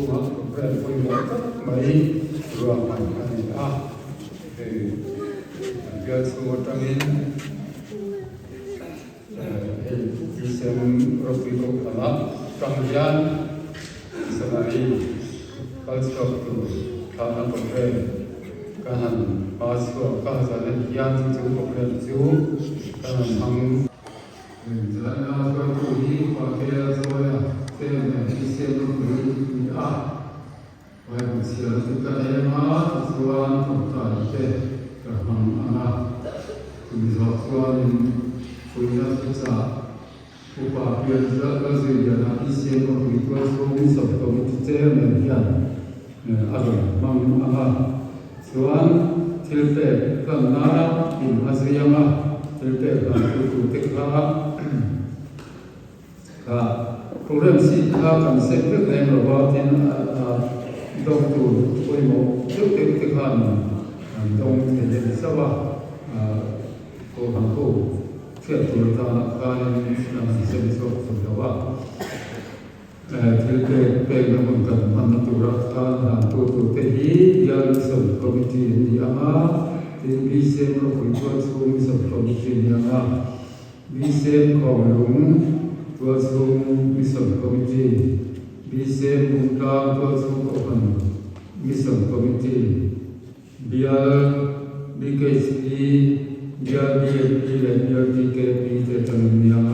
chhunga programme pawimawh tak mai ruahman a ni a, hei kan bial chhung atangin hei Tuisem ropui kohhran ah tang hian missionary kal chhuak tur thlahna programme ka han hma chhuak a, zan hian chu chu programme chu kan han hmang. Zana hruaitu hi Patea Zawia chairman Christian ropui a ni a, Bible chhiar chu ka leng a, tichuan tawngtai te ka hmang ang a, chumi zawh chuanin puina thuchah Upa Pianzal Lalzuiliana Christian ropui tualchhung Bishop Committee Chairman hian a rawn hmang ang a. Chuan thil pek hlanna in a zui ang a, thil pek hlan tu turte kha kha program sheet kha kan set vek lem lo va, tin a dawng tur pawimawh deuh deuh te khan an dawng thei leh zauh a, kohhran ho hriat tur atana khanin an han sem chhuak thei lo a. Thil pek pekna hmun kan hmanna tura khan hlantu turte hi Bial Mission Committee an ni ang a, tin BCM ropui tualchhung Mission Committee an ni ang a, BCM Khawnglung tualchhung Mission Committee, BCM Bungtlang tualchhung Kohhran Mission Committee, Bial BKHP, Bial BMP leh Bial BKP te atangin ni ang a,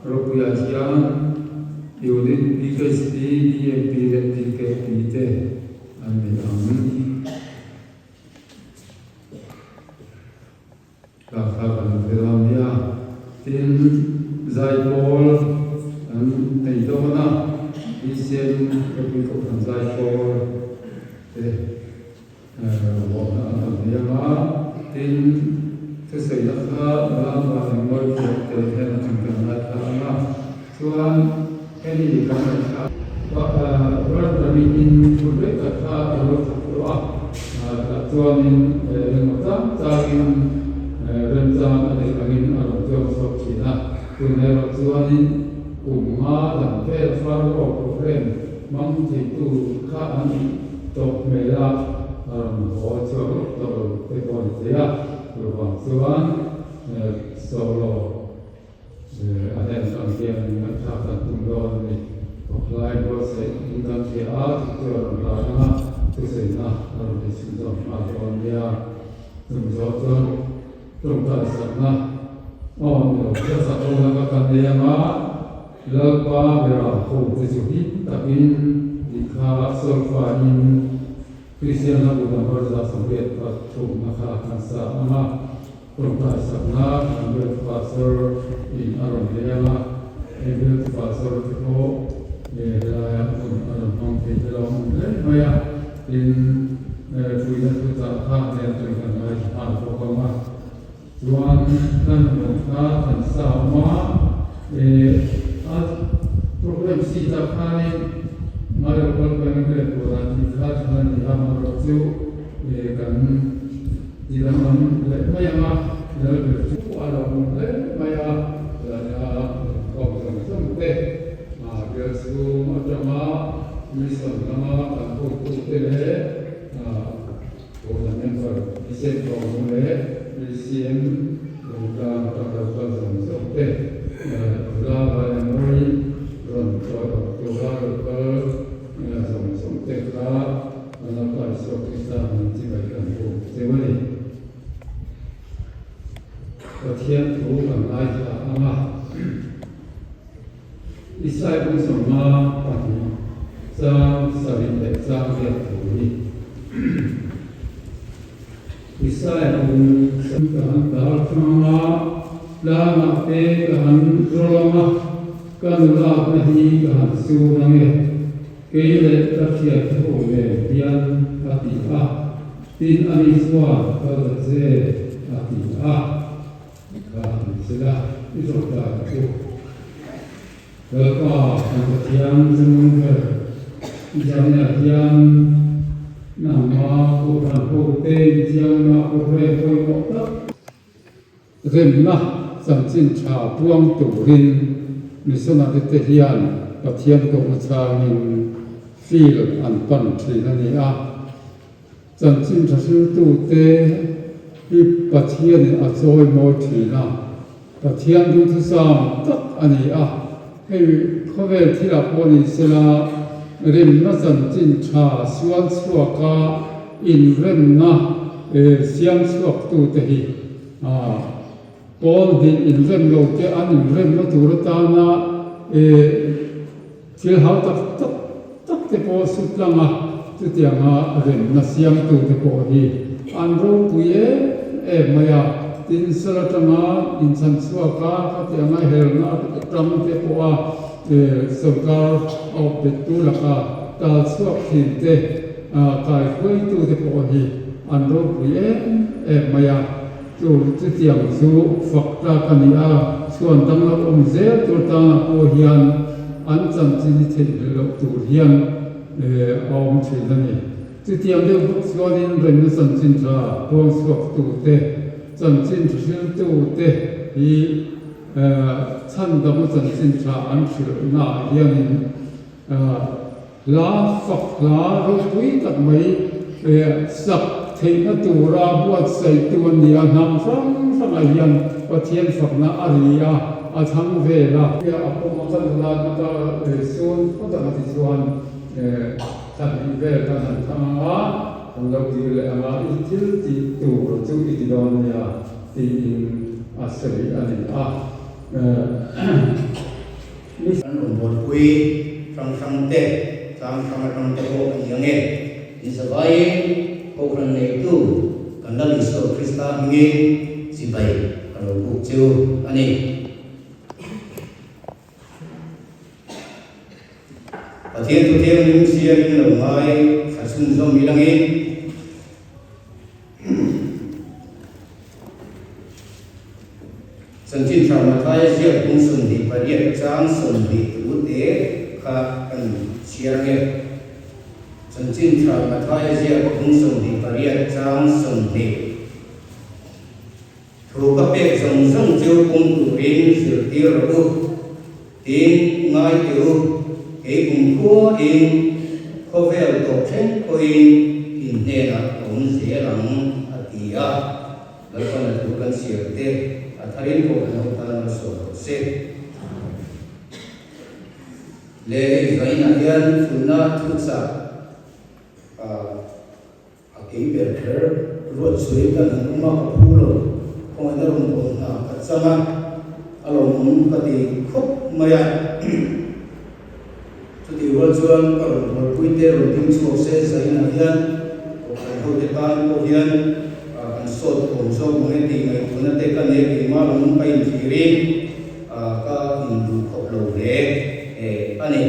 ropuiah hian Unit BKHP, BMP leh BKP te an ni ang. Kha kha kan hre dawn nia. Tin, zaipawl an nei dawn a, BCM ropui kohhran zaipawl te rawhna an rawn nei ang a. Tin, thusawina kha nula van engmawi thiam te hian a tangkai ngaithla ang a. Chuan, hemi kan ngaithla. Raltamiin hun rei tak kha a lo thawk tawh a, tah chuanin engemaw chang changin remchang a neih angin a rawn chuang chhuak thin a. Tun erawh chuanin kum nga dang vel far rawk program hmang theitu kha an nih tawp hmel a, a rawn haw chhuak lawk tawh lo te pawh a ni thei a, chuvang chuan solo. A hnen ang hian ngaihthlak kan tum dawn a ni. Awklai buatsaih in kan hria a, chu chu a rawn lar ang a, thusawiina a rawn inchhun zawm nghal dawn nia. Chumi zawh chuan tawngtai sakna aw ni lo hriatsak lohna ka kan nei ang a, Lalpa bera ho te chu hlim takin tih kha solfa in Kristian hla bu number 183 na kha kan sa ang a. Tawngtai sakna kan bial pastor in a rawn nei ang a, heng bial pastor te pawh helaia hun a rawn hmang thei te lo awm hle mai a, tin puina thuchah kha nen chuan kan ngaithla nghal bawk ang a, chuan kan rawn kha kan sa awm a, a program sheet ah khanin Ngailo Kalpeng Riantuan ah tih kha thlan a ni a, amaherawhchu kan Ti danglam leh mai ang a, Lalber chu a lo awm hle mai a, zana inkhawm zawng zawng te, bial chhung atanga mission lama kan hotute leh Kohhran member BCM Kawngnu leh BCM Bungtlang atang lo kal zawng zawng te, nula Vailamawii rawn chawi awk tura lo kal zawng zawng te kha Kan lo kai chhuak Krista hming chi mai kan buk cheu a ni. Pathian thu kan ngaithla ang a, Isai bung 52 chang sarih leh chang riat thu hi Isai bung Ka han tar thang a, tlangah te ka han rawl ang a, ka nulakna hi ka han sun ang e. Kei leh ka hriat ho nen hian a ti a, tin ani chuan kal ta che a ti a, kha ni sela i zawh ta ka chu. Lalpa kan Pathian Zungnung ber i zahniah hian nangma Kohhran hote inchiangna programme pawimawh tak, Remna chanchin tha puang turin missionary te hian Pathian kohna changin Field an pan thin a ni a. Chanchin tha hriltute hi Pathianin a chawimawi thin a, Pathian duhthusam tak a ni a. Hei khawvel thilah pawh ni sela, remna chanchin tha sual chhuaka inremna siam chhuaktute hi pawl hnih inrem lote an inremna tur atana Thil hau tak tak tak te pawh sut lang a, chutianga remna siamtute pawh hi an ropui em em mai a. Tin, sal atanga inchhan chhuak a, khatianga helna atang te pawha sorkar a awp bettu laka tal chhuak thin te, kaihruaitute pawh hi an ropui em em mai a. Chu chutiang chu fak tlak a ni a, chhuan dang lo awm zel tur tangah pawh hian an chanchin hi theihnghilh loh tur hian a awm thin a ni. Chutiang deuh bawk chuanin remna chanchin tha puang chhuaktute, chanchin tha hriltute hi chhandama chanchin tha an hrilhnaah hianin Hla fak hla ropui tak mai sak theihna tura buatsaihtu a ni a, hnam hrang hrangah hian Pathian fakna a ri a, a thlang vel a. A pawm a ka nula na ka sawn phawt ang a ti chuan thla hnih vel kan han thlang ang a, kan lo kir leh ang a, i thil tih tur chu i ti dawn nia tiin a sawi a ni a. Kan rawngbawlpui hrang hrang te, tlang hrang atang te pawh a ni ang e. Inzavaiin Kohhran neitu kan Lal Isua Krista hmingin chibai ka lo buk cheu a ni. Pathian thuthianghlim siamin lo ngai thla chhunzawm ilangin, Chanchin tha Mathaia ziak bung 28 chang 20 te kha kan chhiar ang e. Chanchin tha Mathaia ziak bung 28 chang 20 Thu ka pek zawng zawng cheu pawm turin zirtir rawh u, tin ngai teh u, kei kumkhuain khawvel tawh thleng pawhin in hnenah ka awm zel ang, a ti a. Lalpan a thu kan siam te a tharin pawh kan ho tan a sawm rawh se. Le hei vainah hian fuihna thuchah a kei ber kher ruat suai kan han awm a, ka phu lo, khawngaihna rawn bawl hna ka chang a, a lawmawm ka ti khawp mai a. Chutih rual chuan ka rawn bualpui te rawn ding chhuak se zainah hian kohhran hote tan pawh hian kan sawt awm zawk mang e tih ngaihtuahna te ka nei a, keimah lam ka inthirin ka induh khawp lo hle a ni.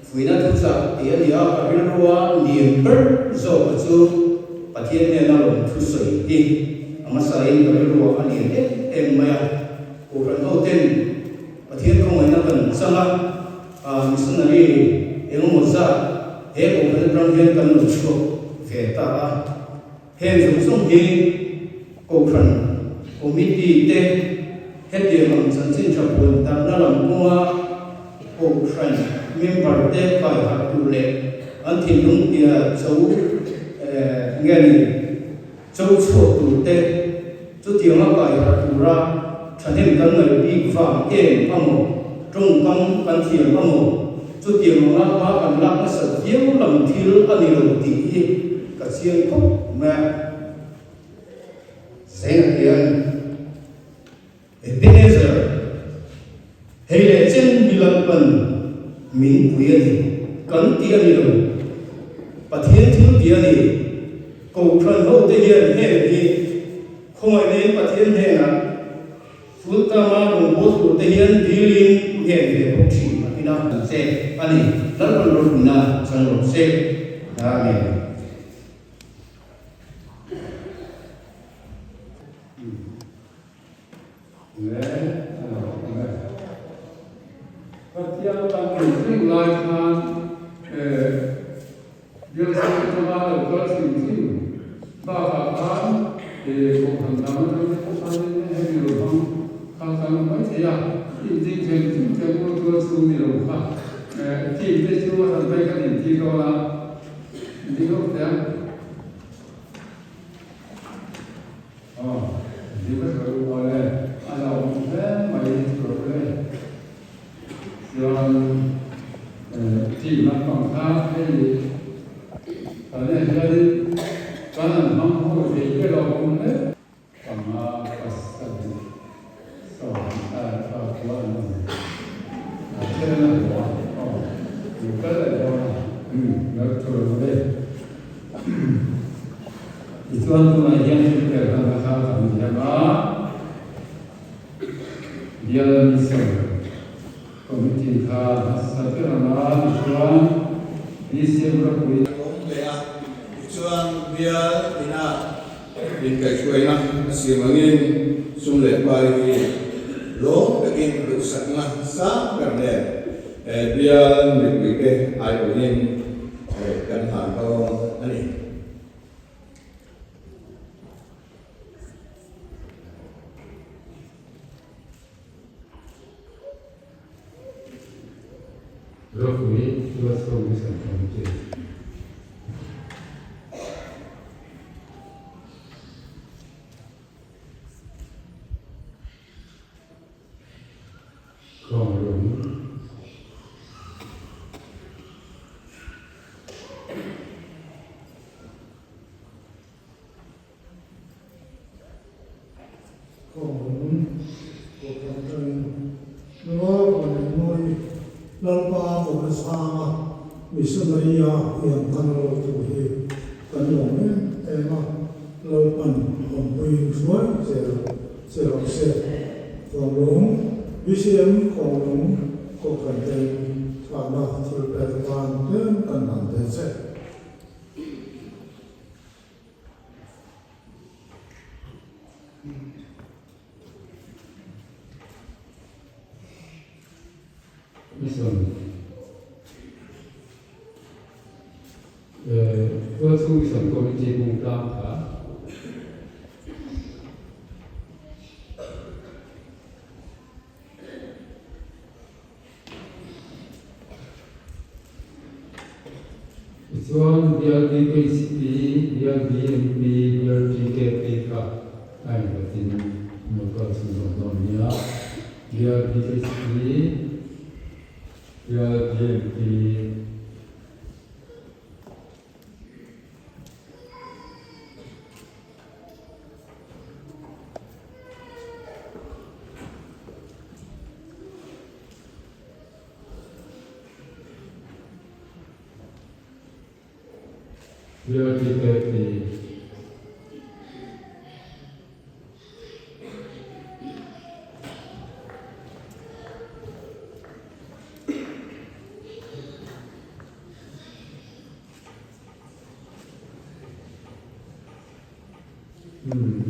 Fuihna thuchah tih a ni a, ka rilrua lian ber zawka chu Pathian hnena rawn thusawi hi a hmasain ka rilruah a lian em em mai a, kohhran hoten Pathian khawngaihna kan chang a, missionary engemaw zat he kohhran atang hian kan lo chhuak ve ta a. Heng zawng zawng hi kohhran committee te hetiang ang chanchin tha puan darhna lam kawnga kohhran member te kai harh tur leh an thinlung tia cho nge ni cho chhuak tur te chutianga kai harh tura thahnem kan ngaih bik vang em amaw tawngkam kan thiam amaw chutiang anga hma kan lak nasat viau lam thil a ni lo tih hi Ka chiang khawp mai a, Zainah hian Ebenezer, hei leh chen mi Lalpan min pui a ni, kan ti a ni lo, Pathian thil ti a ni, Kohhran hote hian heng hi khawngaihnain Pathian hnenah Full term-a rawngbâwl turte hian dilin nghen ve bawk thin a ina. Che a ni. Lalpan ropuina chang rawh se. Amen. Le a lo awm e. Pathian kan nih reng lai khan Bialchhung atanga lo kal thin thin bakah khan kohhran dang atang te pawh khanin hemi lo hmang kha kan awm mai thei a, inti then thin theng ur tual chhung ni lo kha. Team te chu a rawn phei kan inti dawn a, inti lawk teh ang. Aw, inti hmasa ru awle, a la awm hle mai rawh le. Chuan team lampang kha hei tah hianin kan han hmang ho thei ber a awm hle. Panga pasarih sawm pakua an awm a then a haw a aw lo kal leh dawn a umm lo thu lo ve tichuan tunah hian thil pek dan kha kan hiam a bial mission committee kha hmasa ber ang a tichuan BCM ropui Awm ve a tichuan bial inah Inkaihhruaina a siam angin sum leh pai hi lawm takin duhsakna sang ber nen bial mipuite aiawhin kan hlan dawn a ni. Ropui Tuasko Mission Committee. Khawnglung. Kawng kohhran atangin nula Vanenmawi Lalpa Kohna Sanga Missionary-a hian kan lo thu hi kan lawm em em a, Lalpan awmpuiin hruai zel che rawh se. Khawnglung BCM Khawnglung Kohhran ten thlahna thil pek atan tlem kan han pe che. Mission Tualchhung Mission Committee bung tlang kha Tichuan bial BKCP, bial BMP, bial PKP kha a innghatin an lo kal chhunzawm dawn nia. Bial BKCP, bial BMP, BRTKP.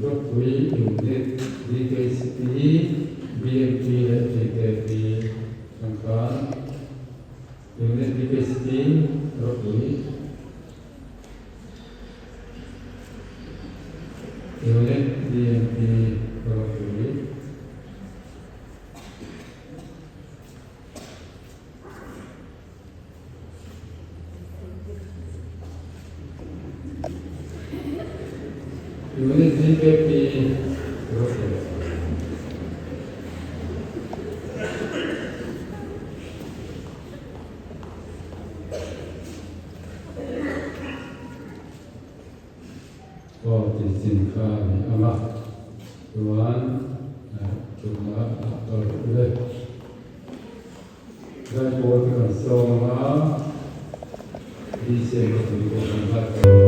Ropui Unit, BKCP, BMP leh PKP ang khan Unit BKCP Ropui Unit BMP Ropui. Unit BKP Ropui. Aw tih chin kha a ni ang a, chuan thutna ah kal rawh le. Zaipawl te kan sawm ang a, BCM ropui pawh kan zai tawh.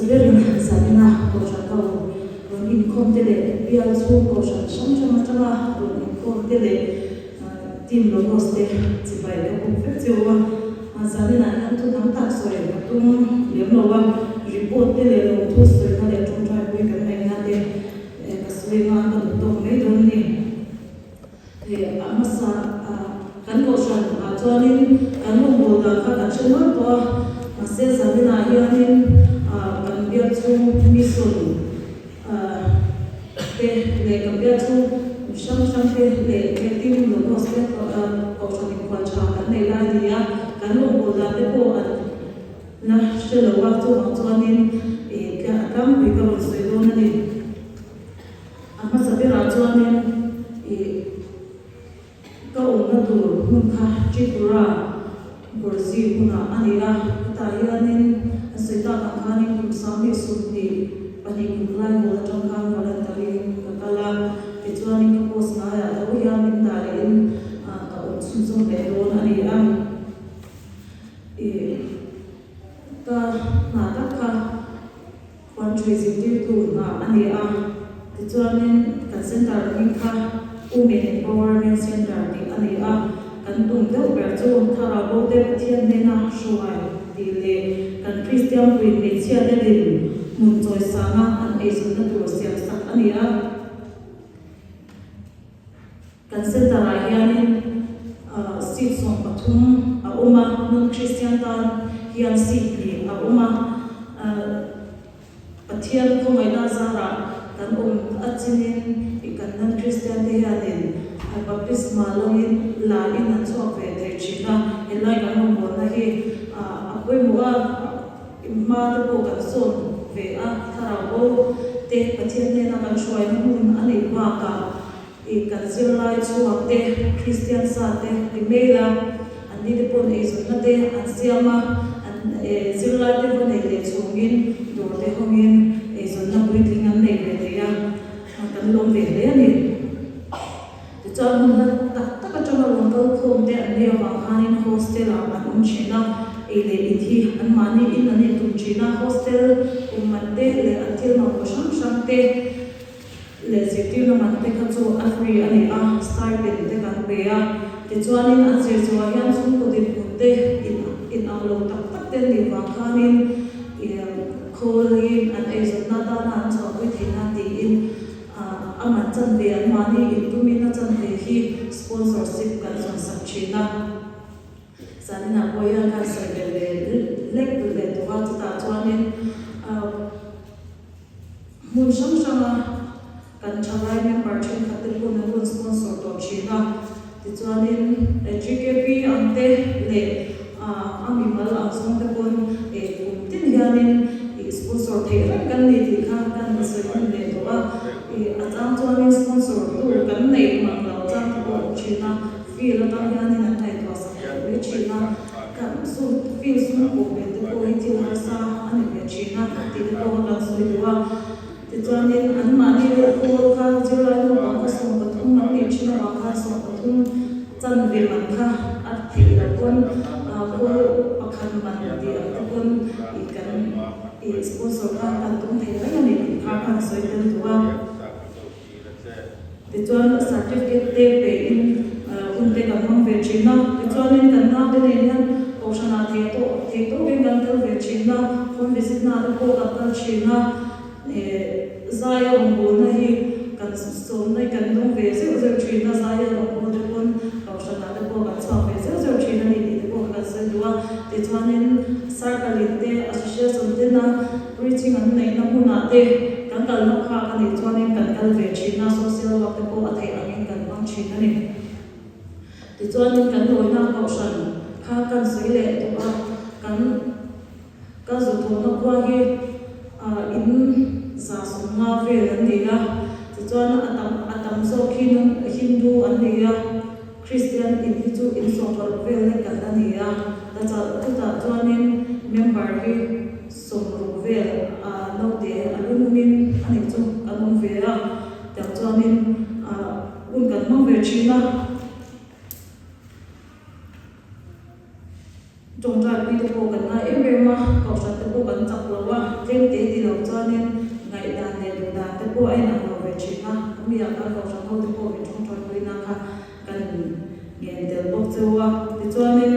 Hmasa berin zanina Kohhran ho rawn inkhawm te leh bial chhung Kohhran hrang hrang atanga rawn inkhawm te leh team logos te chibai ka buk vek cheu a. Zaninah hian thu tam tak sawi ka tum lem lo a, report te leh lawmthu sawina leh tawngtaipui kan ngaihna te ka sawi anga ka duh tawk mai dawn a ni. Hei a hmasa a kan kohhran ah chuanin kan rawngbâwl dan kha kan hre nual tawh a, mahse zaninah hianin kan bial chhung mission te leh kan bial chhung hrang hrang te leh he team logos te kohhran inkhual tha kan nei lai a ni a, kan rawngbâwl dan te pawh an la hre lo a, chuvang chuanin a tlangpui ka rawn sawi dawn a ni. A hmasa berah chuanin ih ka awmna tur hmun kha Tripura Gorzi hmunah a ni a, hetah hianin a sawi tak ang khanin kum 2022 kum lai hawl atang khan voluntary in ka kal a, tichuanin ka post ngaiah tho hian min dah lehin ka awm chhunzawm leh dawn a ni a. Ih ka hna tak kha. Country zirtirtu hna a ni a, tichuanin kan centre hming kha Women Empowerment Centre tih a ni a, kan tum deuh ber chu Thlarau Bo te Pathian hnena hruai tih leh kan Kristian pui hmeichhia te din hmun chawisanga an eizawnna tur siam sak a ni a. Kan centre ah hianin seat 13 a awm a, non-Christian tan hian seat hnih a awm a. Pathian khawngaihna zarah kan awm a chinin kan non-Christian te hianin baptisma langin la in an chhuak ve thei thin a. Helai kan rawngbawlna hi a pawimawh a, hma te pawh kan sawn ve a, thlarau bo te Pathian hnena kan hruaina hmun a nih bakah I kan zirlai chhuak te, Kristian sa te ti mail a, an ni te pawn eizawnna te an siam a, an zirlai te va nei leh chhungin dawr te hawngin eizawnna puitling an nei ve thei a, kan lawm ve hle a ni. Tichuan hmun hla tak tak atanga rawn kal khawm te an nih avang khanin hostel ah an awm thin a, ei leh in hi anmahni in an intum thin a, hostel awm man te leh an thil mamawh hrang hrang te, Leh zirtirna man te kha chu a free a ni a, stipend te kan pe a. Tichuanin an zir chhuah hian chhungkaw dinhmun te in in ang lo tak tak te an nih vang khanin ih khawl hi an eizawnna atana an chhuahpui theih nan tiin a man chanve an mahni intumin a chanve hi sponsorship kan zawnsak thin a. Zaninah pawh hian kan sawi belh leh lek leh tawh a, chutah chuanin Hmun hrang hranga kan thalai member thenkhat te pawhin an rawn sponsor tawh thin a, tichuanin GKP ang te leh a mimal ang zawng te pawn kum tin hianin sponsor theih reng kan ni tih kha kan insawi hmun leh tawh a, a chang chuanin sponsor tu kan neih mang lo chang te pawh a awm thin a, field atang hianin an ngaihtuah sak leh mai thin a. Kan sum field sum pawh ve te pawh hi thil harsa a ni ve thin a tih te pawh kan sawi duh a. Tichuanin anmahni leh khawl kha zirlai naupang kha 13 an nih thin avang khan 13 chanve man kha a theih loh pawn khawl pakhat man tih ang te pawn ih kan ih sponsor kha kan tum thei reng a ni tih kha kan sawi tel duh a. Tichuan certificate te peihin hun te kan hmang ve thin a, tichuanin kan naute nen hian kohhranah thei tawh thei tawkin kan tel ve thin a, home visit na te pawh kan kal thin a, zaia rawngbawlna hi kan sawmna hi kan dawng ve zeuh zeuh thin a, zaia rawngbâwl te pawn kohhranah te pawh kan chhuak ve zeuh zeuh thin a ni tih te pawh kan sawi duh a, tichuanin circle in te association tena Preaching an neihna hmunah te kan kalna phak a nih chuanin kan kal ve thin a, social work te pawh a theih angin kan hmang thin a ni. Tichuanin kan lawina kohhran kha kan sawi leh tawh a, kan ka zawthawhna khua hi in 150 vel an ni a, tichuan a tam a tam zawk hi Hindu an ni a, Kristian in hi chu in 60 vel lek kan la ni a, chutah chuanin member hi 60 vel a naute a lunungin a nih chu kan awm ve a, tiang chuanin hun kan hmang ve thin a. Tawngtai pui te pawh kan ngai em em a. Kohhran te pawh kan chak lo a, tlem te ti lo chuanin ngaihdan leh duhdan te pawh a inang lo ve thin a, ami ah khan Kohhran ho te pawh min thawngthawi puina kha kan ngen tel bawk cheu a, tichuanin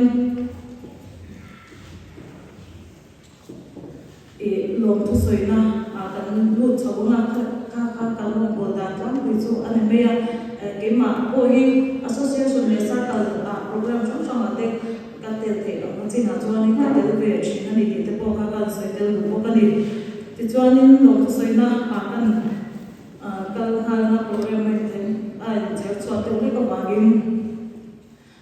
ih lawmthu sawina ah kan lut chho ang a, kha kha kan rawngbâwl dan tlangpui chu a ni mai a, keimah pawh hi association leh circle ah program hrang hrangah te Ka tel theih loh na chinah chuanin ka tel ve thin a ni tih te pawh kha ka han sawi tel duh bawk a ni. Tichuanin lawmthu sawina ah kan kal nghalna program a inthlen a inchher chhuah deuh hlek avangin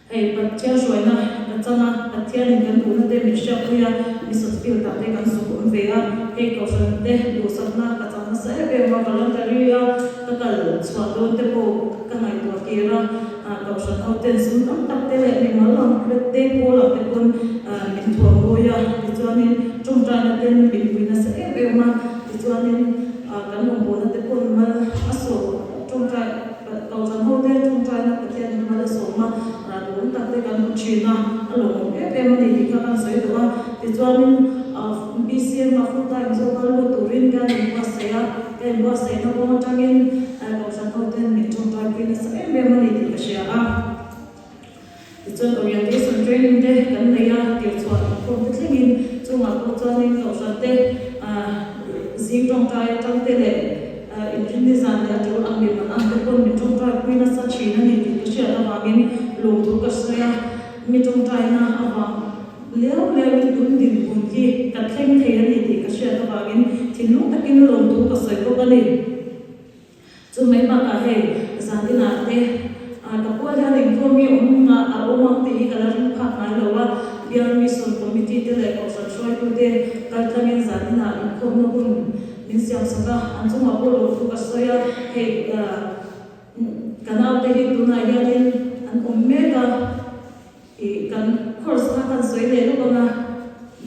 hei Pathian hruaina ka chang a, Pathianin kan duhna te min hriatpui a, mission field ah te kan zuk awm ve a, hei kohhran te duhsakna ka chang nasa em em a, voluntary a ka kal chhuah dawn te pawh ka ngaihtuah tir a. Kohhran ho ten sum tam tak te leh mimal ang te pawl ang te pawn min thuam mawi a, tichuanin tawngtaina ten min pui nasa em em a, tichuanin kan rawngbawlna te pawn mal a sawm tawngtai Kohhran ho te tawngtaina Pathianin mal a sawm a, rah duhawm tak te kan hmu thin a, a lawmawm em em a ni tih kha kan sawi duh a, tichuanin BCM a full time zawka lut turin kan inbuatsaih a. Ka inbuatsaihna kawng atangin Kohhran hoten min tawngtaipui nasa em em a ni tih ka hria a. Tichuan orientation training te kan nei a, tirchhuah inkhawm te thlengin chungah pawh chuanin Kohhran te zing tawngtai atang te leh inrinni zan leh a tul ang leh man ang te pawn min tawngtaipui nasa thin a ni tih ka hriat avangin lawmthu ka sawi a. Mi tawngtaina avang Liau liauin tun dinhmun hi ka thleng thei a ni tih ka hriat avangin thinlung takin lawmthu ka sawi bawk a ni. Chu mai bakah hei zan inah te ka pual hian inkhawm hi awm a awm ang tih hi ka la ring phak ngai lo a, Bial Mission Committee te leh Kohhran hruaitute kaltlangin zan inah inkhawmna hun min siamsak a, an chungah pawh lawmthu ka sawi a, hei ka naute hi tunah hianin an awm mek a. Ih kan course kha kan sawi leh lawk ang a,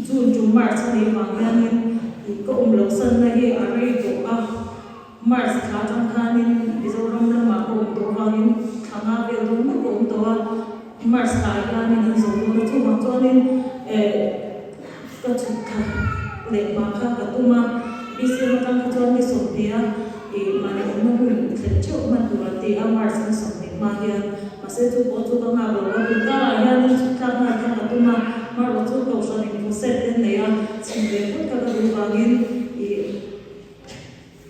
June to March a nih vang hianin ih ka awm loh sanna hi a rei tawh a, March thla atang khanin Mizoram lamah ka awm tawh avangin thla nga vel dawn mai ka awm tawh a, March thla ah hianin an zo dawn a, chuvang chuanin eh ka chhuk thla leh hma kha ka tum a, BCM atang kha chuan ni 20 a ih mahni awmna hun thlen theuh hman tur an ti a, March ni 20 hma hian. Mahse chu pawh chu ka nghak lo a, tun karah hianin chhuk thlak nghal kha ka tum a, marawh chu kohhran in crusade te nei a, chhim ve phawt kha ka duh vangin ih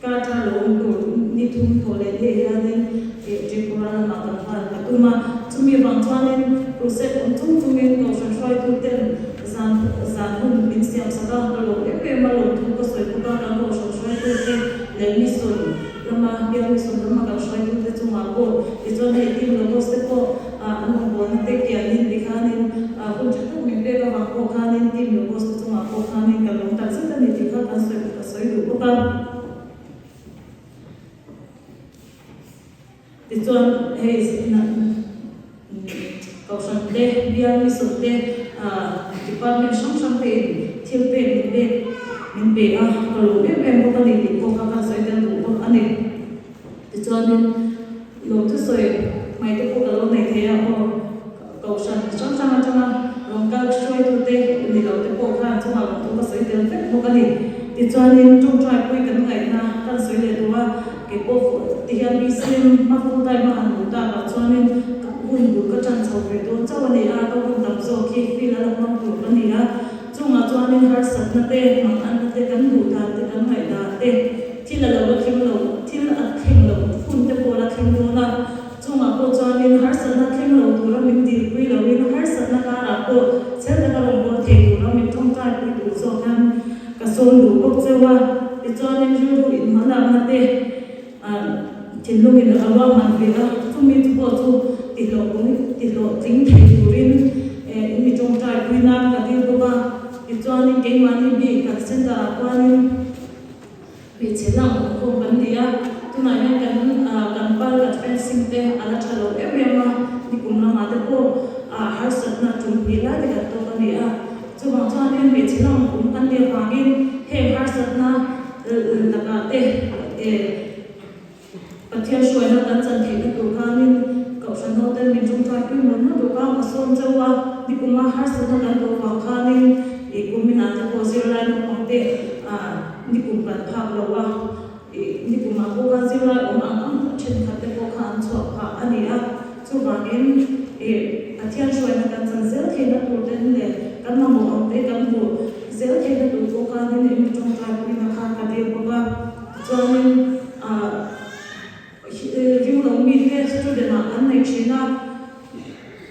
kar thar lo awm tur ni thum thawh leh leh hianin ih Tripura lamah kan nghal ka tum a, chumi vang chuanin crusade awm chung chungin kohhran hruaitu ten zan zan hun min siam sak a, ka lawm em em a, lawmthu ka sawi bawk a, kan kohhran hruaitu te leh mission lama bial mission lama kan hruaitute chungah pawh tichuan hei team logos te pawh an rawngbawlna te kianin tikhanin hun tha tak min pek avang pawh khanin team logos te chungah pawh khanin kan lawm tak zet a ni tih kha kan sawi ka sawi duh bawk a. Tichuan hei Kohhran te, bial mission te, department hrang hrang te in thil pek min pek min pe a, ka lawm em em bawk a ni tih pawh kha kan sawi tel duh bawk a ni. Tichuanin lawmthu sawi hmai te pawh ka lo nei thei a, aw Kohhran hrang hrang atanga rawn kal hruaitute ni lo te pawh khan chungah lawmthu ka sawi tel vek bawk a ni. Tichuanin tawngtai pui kan ngaihna kan sawi leh duh a, kei pawh ti hian BCM hma full time a han luh takah chuanin ka hun bul ka tan chho ve dawn chauh a ni a, ka hun tam zawk hi field a la hmang tur ka ni a. Chungah chuanin harsatna te, manganna te, kan duh dan te, kan ngaihdan te, thil a lo la thleng lo, thil a thleng lo hun te pawh a la thleng dawn a. Chungah pawh chuanin harsatna thleng lo tura min dilpui loin harsatna karah pawh chhel taka rawn bawl thei tura min tawngtaipui tur zawk hian ka sawm duh bawk cheu a. Tichuanin rilru inhmalakna te thinlungin a ruahman ve a, chumi chu pawh chu tihlawhtling thei turin mi tawngtaipui nan ka dil bawk a. Tichuanin keimahni bik kan center ah khuanin Hmeichhe lang awmkhawm kan ni a, tunah hian kan kan pal kan fencing te a la tha lo em em a, nikum lamah te pawh harsatna tum hnih lai te kan tawk a ni a, chuvang chuanin hmeichhe lang awm kan nih avangin heng harsatna lakah te Pathian hruaina kan chan theihna tur khanin Kohhran hoten min tawngtaipui mawlh mawlh bawk a, ka sawm chauh a, nikuma harsatna kan tawh vang khanin ih kuminah te pawh zirlai chuvangin ih Pathian hruaina kan chan zel theihna tur ten leh kan mamawh ang te kan hmuh zel theihna tur pawh khanin eng tawngtai puina kha ka dil bawk a. Tichuanin ah ringlo mite student ah an nei thin a,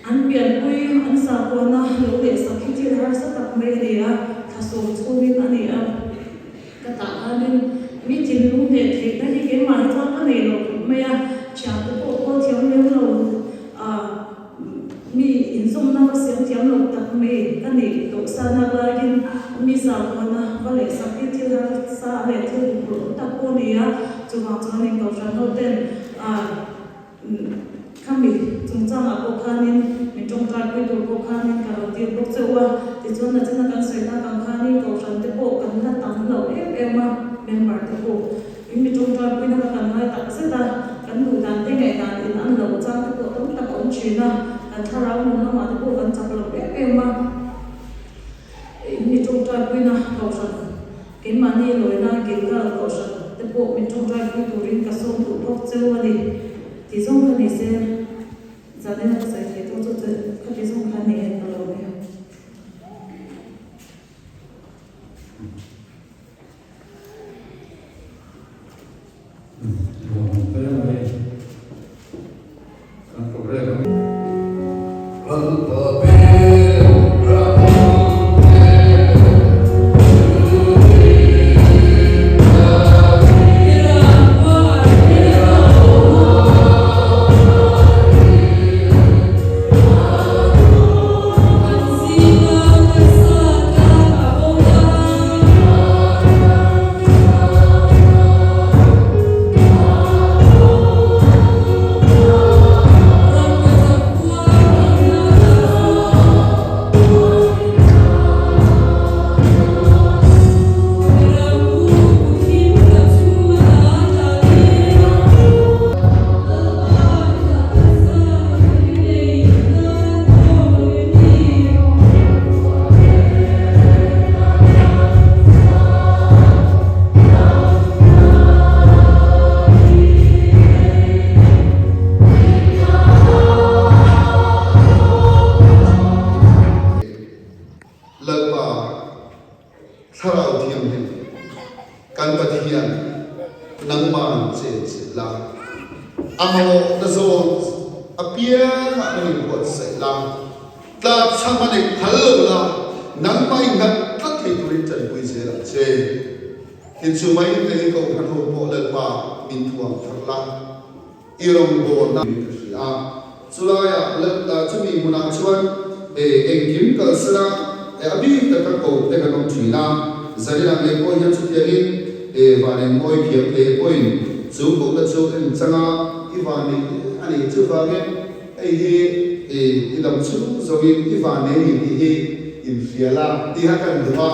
an pianpui an sakuana lo leh sak hi thil harsa tak mai a ni a, thla sawm chhungin a ni a. Ka tah khanin mi thinlung hneh theihna hi keimah hi chuan ka nei lo khawp mai a, thiante pawh kawl thiam lem lo a, mi inzawmna va siam thiam lo tak mai ka nih tawh sana laiin mi zahpuana va leh sak hi thil harsa leh thil huphurh awm tak pawh a ni a, chuvang chuan in kohhran ho ten a. Khami chungchangah pawh khanin min tawngtaipui tur pawh khanin ka rawn tir bawk chauh a, tichuan nachina kan sawi tak ang khanin kohhran te pawh kan la tam lo em em a, member te pawh in mi tawngtaipuina kha kan ngai tak zet a, kan duh dan te ngaihdan in an lo chang te pawh tam tak a awm thin a, kan thlarau nun lamah te pawh kan chak lo em em a, in mi tawngtaipuina kohhran keimahni lawina Gilgal kohhran te pawh min tawngtaipui turin ka sawm duh bawk cheu a ni. Ti zawng kha ni se, zanina ka sawi thei tawh chu che kha ti zawng kha ni en ka lo nia. Lalpa Thlarau Thianghlim, kan Pathian, nangman chenchilh la, a mamawhna zawn apiangah nang inbuatsaih la, tlakchham a neih phal lo la, nangmah i nghat tlat thei turin tanpui zel ang che. Tin chu mai te hi Kohhran ho pawh Lalpa min thuam thar la, i rawngbawlna in ka hria a, chulaiah Lalpa chumi hmunah chuan engkim kalsana a bik taka ko te kan awm thin a, Zaninah ngei pawh hian chutiangin van engmawi thiam thei pawhin chu kohna chu en changa i van nei a ni. Chuvangin hei hi i dam chhung zawngin i van nei ni tih hi inhria la tiha kan duh a.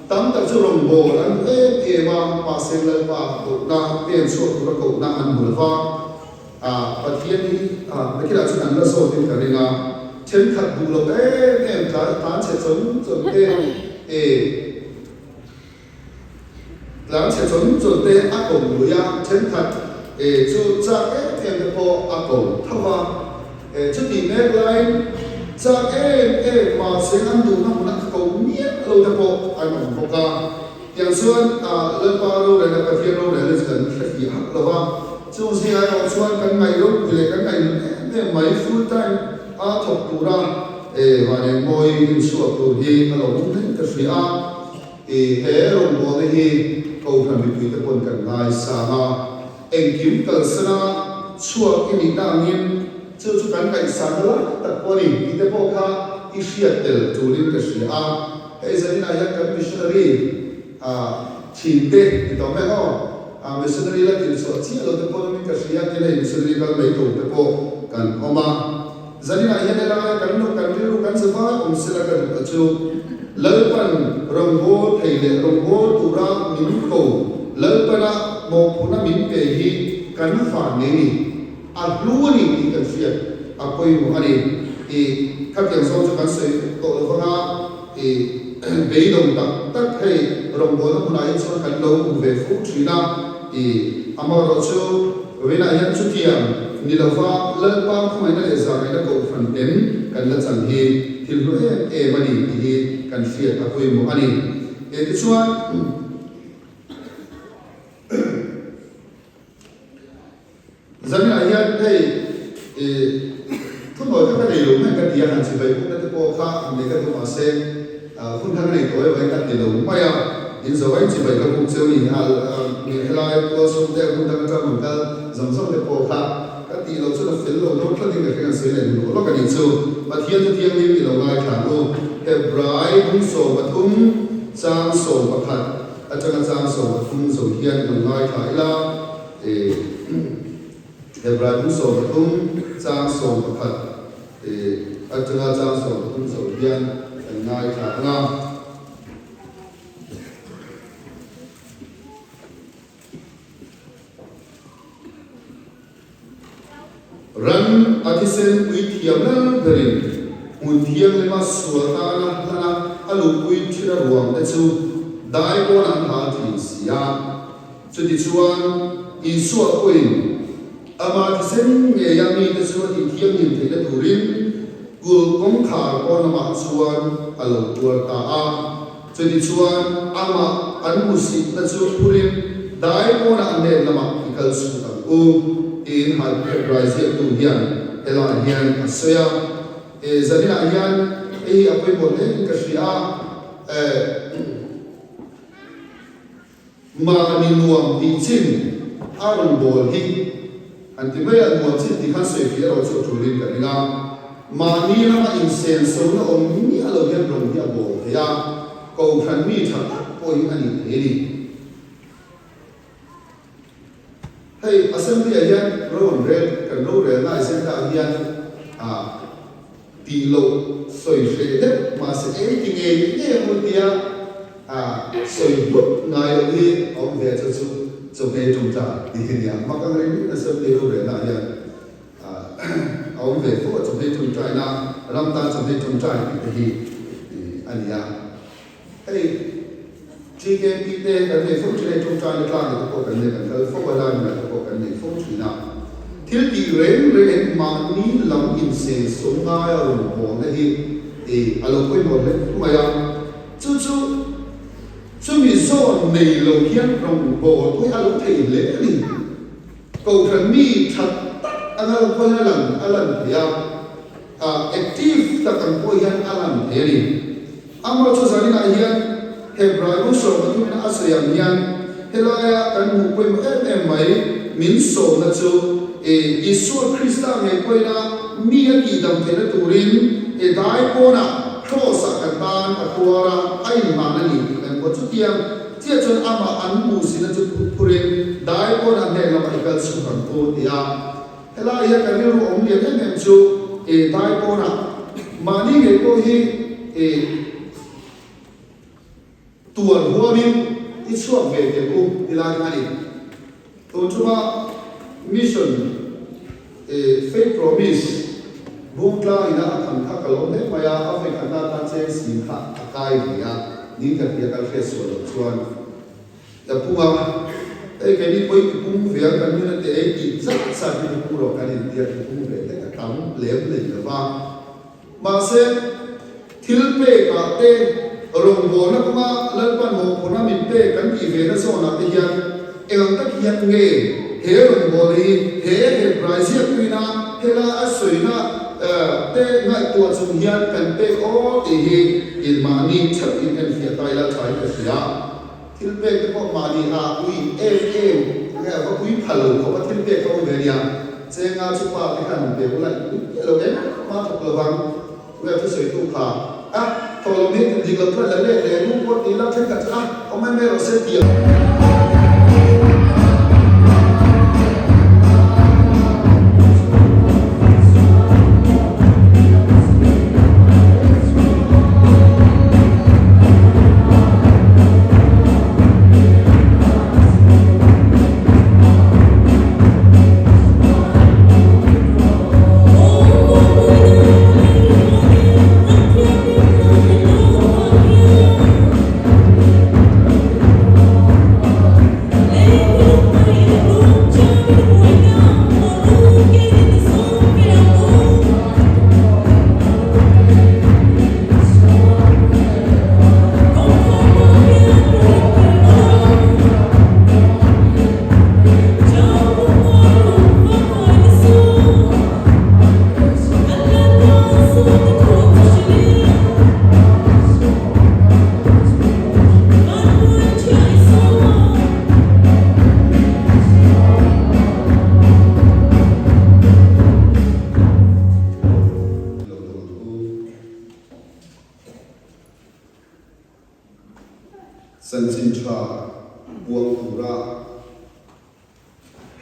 Tam tak chu rawngbâwl an hmu em em a, mahse Lalpa kohna pen chhuak tura kohna an hmu lo va. Pathian hi nakinah chuan an la zawtin ka ring a, thenkhat duh loh em em tlan chhe chawn chawn te, tlan chhe chawn chawn te a ko lui a, thenkhat chu chak em em te pawh a ko tho va. Chutih mek laiin chak em em mahse an duhna hmun a ko miah lo te pawh an awm bawk a. Tiang chuan Lalpa rorelna, Pathian rorelna chu kan hre fih hauh lo va. Chung zingah erawh chuan kan ngaih ropui leh kan ngaih nun em em mai full time a thawk tura van engmawi inchhuak tur hi a lo awm hle ka hria a. He rawngbawlna hi Kohhran mipuite pawn kan ngaisang a. Engkim kalsana chhuak i nihna angin chu chu kan ngaihsakna lai tak pawh a ni tih te pawh kha i hriat tel tulin ka hria a. Hei zaninah hian kan missionary thinte ti tawh mai aw, missionary la tinchhuah chiah lo te pawh awmin ka hria tin hei missionary kal mai tur te pawh kan awm a. Zaninah hian helai kan lo kan rilru kan za vai awm sela ka duh a chu Lalpan rawngbâwl thei leh rawngbâwl tura min ko Lalpana mawhphurhna min pe hi kan van nei ni, a hlu a ni tih kan hriat a pawimawh a ni tih khatiang zawng chu kan sawi tawh lo vang a, i beidawng tak tak hei rawngbâwlna hmunah hi chuan kan lo hmu ve fo thin a, i amaherawhchu. Vawiinah hian chutiang ni lova Lalpa khawngaihna leh zahngaihna kohhran ten kan la chan hi thil hlu em em a ni tih hi kan hriat a pawimawh a ni. Tichuan. Zaninah hian hei i thunawi kha ka nei lo mai ka ti a, han chibai pawhna te pawh kha han nei ka duh mahse hun kha ka nei tawh em ka ti lo mai a, in zo ai chibai ka buk cheu ni a, helai tualsawm te hmun dang atang rawn kal zawng zawng te pawh kha ka tih loh chuan a fel lo dawn tlat in ka hre kan sawi leh hnu lawk a nih chu. Pathian chu thianghlim i lo ngaithla ang u. Hebrai 13 chang 11 atanga chang 13 zo hian i lo ngaithla ila. Hebrai 13 chang 11 atanga chang 13 zo hian kan ngaithla ang a. Ran a thisen pui thiam lal berin hmun thianglima sual tana hlana a luhpui thila ruang te chu dai pawn an hal thin si a. Chutichuan, Isua pawhin ama thisen ngeia mite chu a tihthianghlim theihna turin kulh kawngkhar pawn lamah chuan a lo tuar ta a. Chutichuan, amah an hmuhsitna chu phurin dai pawnah a hnen lamah i kal chhuk ang u, tiin Hebrai ziaktu hian helaiah hian a sawi a. Zaninah hian hei hi a pawimawh hle in ka hria a. Mahni nuam tih chin a rawn bawl hi han ti mai a, nuam chin tih khan sawi fih erawh chu a tulin ka ring a. Mahni lama insenso na awm miah lo hian rawn hi a bawl thei a, kohhran mi tha tak pawh hi a ni thei a ni. Hei Assembly ah hian ro an rel, kan rorelna agenda ah hian ah tih loh sawi hreh deuh mahse ei ti ngei ngei ang u tia sawi hlut ngai loh hi a awm ve chu chu chawhmeh tawngtai tih hi nia. Mak ang ring Assembly rorelna ah hian a awm ve fo a chawhmeh tawngtaina ram tan chawhmeh tawngtai tih te hi a ni a. Hei TKP te kan nei fo thin a, hei tawngtaina tlangah te pawh kan nei, kan kal fo a, lainah te pawh kan nei fo thin a. Thil tih reng reng mahni lam insenso ngaia rawn bawlna hi a lo pawimawh hle mai a. Chu chu chumi zawn nei lo hian rawn bawl pawh hi a lo thei hle a ni. Kohhran mi tha tak anga lo pawhin a lang a lan thei a, active tak ang pawh hian a lan thei a ni. Amaherawhchu zaninah hian Hebrai bu 13 in a sawi ang hian helaia kan hmuh pawimawh em em mai min sawmna chu Isua Krista ngei pawhina mi a tihdam theihna turin dai pawnah Kraws-ah kan tan a tuar a, a inhlan a ni tih kan hmu a. Chutiang chiah chuan amah an hmuhsina chu phurin dai pawnah hnen lamah i kal chhuk ang u ti a. Helai hian kan rilru awm lian em em chu dai pawnah mahni ngei pawh hi tuan huamin i chhuak ve teh u ti lai kha a ni. Tun chunga mission faith promise bungtlang ina a tham kha ka lawm hle mai a, a vawikhatna atan cheng sim kha a kai ve a, ning ka ti a kal hriat sual loh chuan. Ka pung a, hei keini pawhin i pung ve a, kan nuna te ei tih zat zat in i pung rawh kan intia i pung ve hlek a tam lem nei lo va. Mahse, thil pekah te, rawngbawlna kawnga Lalpan mawhphurhna min pek kan tih ve na zawnah te hian eng ang tak hian nge he rawngbawlna hi he Hebrai ziaktuina hela a sawina te ngaihtuah chung hian kan pek aw tih hi inmahni theuh in enfiah ta ila tha in ka hria. Thil pek te pawh mahni a ui em em nge va ui pha lo khawp a thil pek kha awm ve nia. Chenga chu pa te khan han pe ula i ui miah lo em hma thawk lo vang nge thusawi tu kha a thawh lo hi dik lo chuan la let leh nu pawh ti ila thenkhat chu a awm mai mai rawh se ti a. Tha puang tura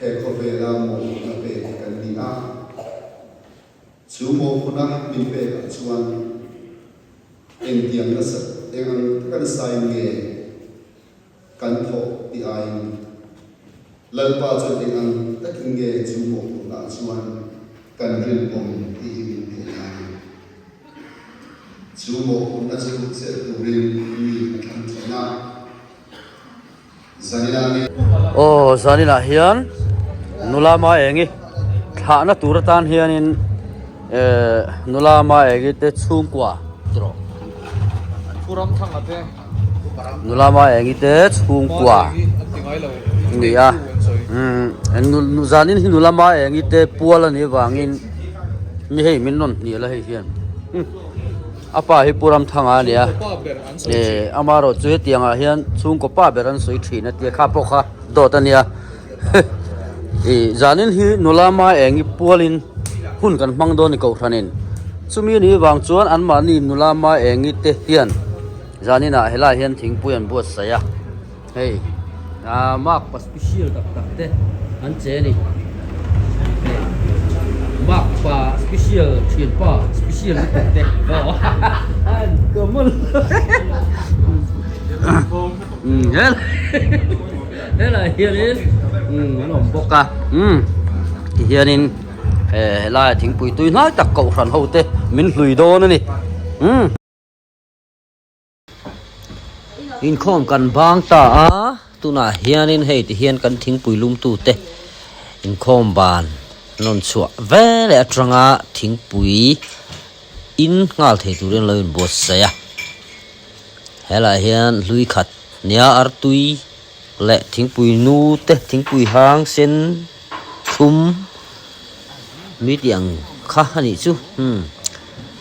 he khawvela mawhphurhna pek kan ni a. Chu mawhphurhna min pekah chuan engtiang nasa eng ang taka nasain nge kan thawh tih aiin Lalpa chuan eng ang takin nge chu mawhphurhnaah chuan kan rinawm tih hi min hmuh ngai a ni. Chu mawhphurhna chu chelh turin mi a thlang thin a. Zaninah nge. Aw zaninah hian nula Maengi thlahna tur atan hianin eh nula Maengi te chhungkua tiraw. Nula Maengi te chhungkua ni a umm zanin hi nula Maengi te pual a nih avangin mi hei min rawn hnial a hei hian a pa hi Pu Ramthanga a ni a eh amaherawh chu hetiang ah hian chhungkaw pa ber an sawi thin a tia kha pawh kha dawt a nia ih zanin hi nula Maengi pualin hun kan hmang dawn a ni kohhranin chumi a nih vang chuan anmahni nula Maengi te hian zaninah helaiah hian thingpui an buatsaih a hei ah mark pa special tak tak te an che a ni hei mark pa special thianpa special lutuk te aw an common helai hianin an awm bawk a umm tihianin eh helaiah thingpui tui hnai tak kohhran ho te min hlui dawn a ni umm. Inkhawm kan bang ta a tunah hianin hei ti hian kan thingpui lum tute inkhawm ban an rawn chhuah veleh atanga thingpui in nghal thei turin an lo inbuatsaih a helaiah hian hlui khat nia artui leh thingpui nu te thingpui hang sen thlum mi tih ang kha a nih chu umm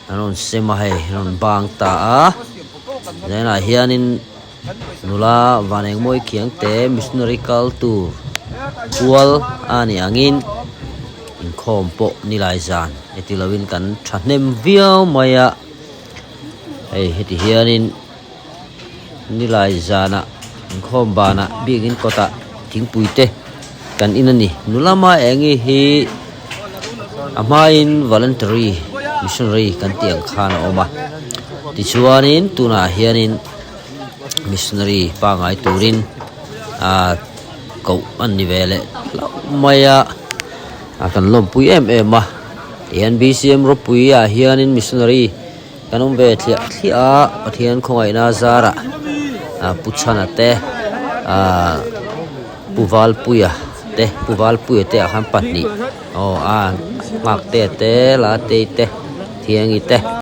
an rawn sem a hei an rawn bang ta a zainah hianin nula van engmawi khiang te missionary kal tur kual a nih angin inkhawm pawh nilai zan heti lovin kan thahnem viau mai a hei heti hianin. Nilai zanah inkhawm banah biakin kawtah thingpui te kan in a ni. Nula Maengi hi a hmain voluntary missionary kan tih ang khan a awm a. Tichuanin tunah hianin missionary pangngai turin ah koh an ni ve leh hlauh mai a, a kan lawmpui em em a. Tihian B_C_M rawpuiah hianin missionary. Kan awm ve thliah thliah a Pathian khawngaihna zarah ah Pu Chhana te ah Pu Valpuia te Pu Valpuia te ah khan pahnih aw a Nghaktea te Latei te Thiangi te.